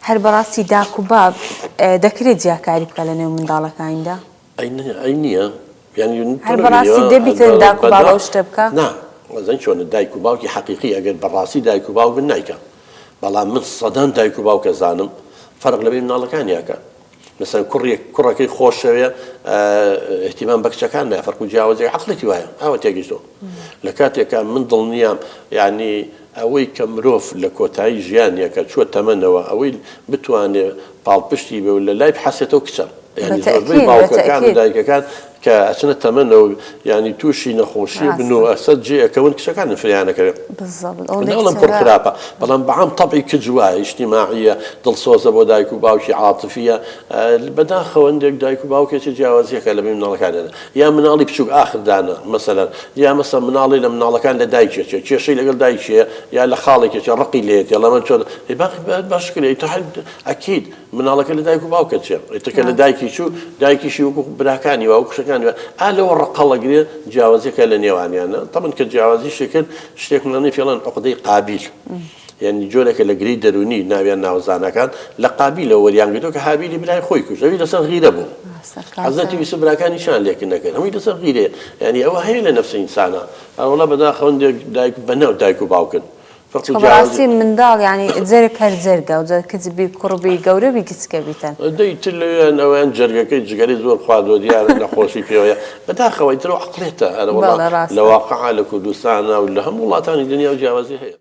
هەر بەڕاستی داک و باب دەکرێت جیاکاری بکە لە نێو منداڵەکانیدا؟ ئەی نییە یانی تۆ هەر بەڕاستی نەبینیوە دەبیتن داک و باب ئەو شتە بکا؟ نا ئەزانی چۆنە دایک و باوکی حەقیقی ئەگەر بەڕاستی دایک و باوک بن نایکا بەڵام من سەدان دایک و باوک ئەزانم فەرق لەبەین مناڵەکانیا کە مەسەن کوڕێک کوڕەکەی خۆشەوێ اهتمام بە کچەکان نایە فەرق و جیاوازی عەقڵێکی وایە ئاوە تێگەیشتۆ لە کاتێکا من دڵنیام یعنی ئەوەی کە مرۆڤ لە کۆتایی ژیانیەکە چووە تەمەنەوە ئەوەی بتوانێ پاڵپشتی بێ و لە لای بحەسێتەوە کچە یانی زۆربەی باوکەکان و دایکەکان کە ئەچنە تەمەنەوە یانی تووشی نەخۆشی بن و ئەسەر جێ ئەکەون کچەکان فریان ئەکەوێ ناڵێم کوڕ خراپە بەڵام بەعام تەبعی کچ وایە ئیجتیماعیە دڵسۆزە بۆ دایک و باوکی عاتفیە بەداخەوە هەندێک دایک و باوکێکی جیاوازیەکە لە بین مناڵەکانیان یا مناڵی بچوک ئاخر دانە مەسەلەن یا مەسە مناڵی لە مناڵەکان لە دایکێکێ کێشەی لەگەڵ دایکێ یا لە خاڵێکێکێ ڕقی لێیەتی ئەڵێ من چۆن باش کرێ ئەکید مناڵەکە لە دایک و باوکە چێ ئیتر کە لە دایکی چوو دایکیشی وەکو براکانی وا و کوشەکانی وا ئا لەوە ڕقەڵەگرێ جیاوازیەکە لە نێوانیانە تەمەن کە جیاوازیشی کرد شتێکمان پێڵێن عقدەی قابیل یعنی جۆرێکە لە گرێی دەروونی ناویان ناوە زاناکان لە قابیلەوە وەریان گرتووە کە هابیلی برای خۆی کوشت ئەوی لەسەر غیرە بوو حەزرەتی یوسف براکانی چیان لێکن نەکرد هەمووی لەسەر غیرەیە یعنی ئەوە هەیە لە نەفسی ئینسانە ئەوەڵا بەداخەوە هەندێک دایک بەناو دایک و باوکن فەرق و جیاوازی. بەڕاستی منداڵ یانی جەرگ هەر جەرگە و جا کچ بی کوڕ بی گەورە بی گچکە بیتن. دەی تر لەوێیان ئەویان جەرگەکەی جگەرەی زۆر خواردوە دیارە نەخۆشی پێوەیە بەداخەوە ئیتر ئەو عەقڵیەتە ئەرەوەڵا بەڵێ ڕاستە. لە واقعا لە کوردستانا و لە هەموو وڵاتانی دنیا و جیاوازی هەیە.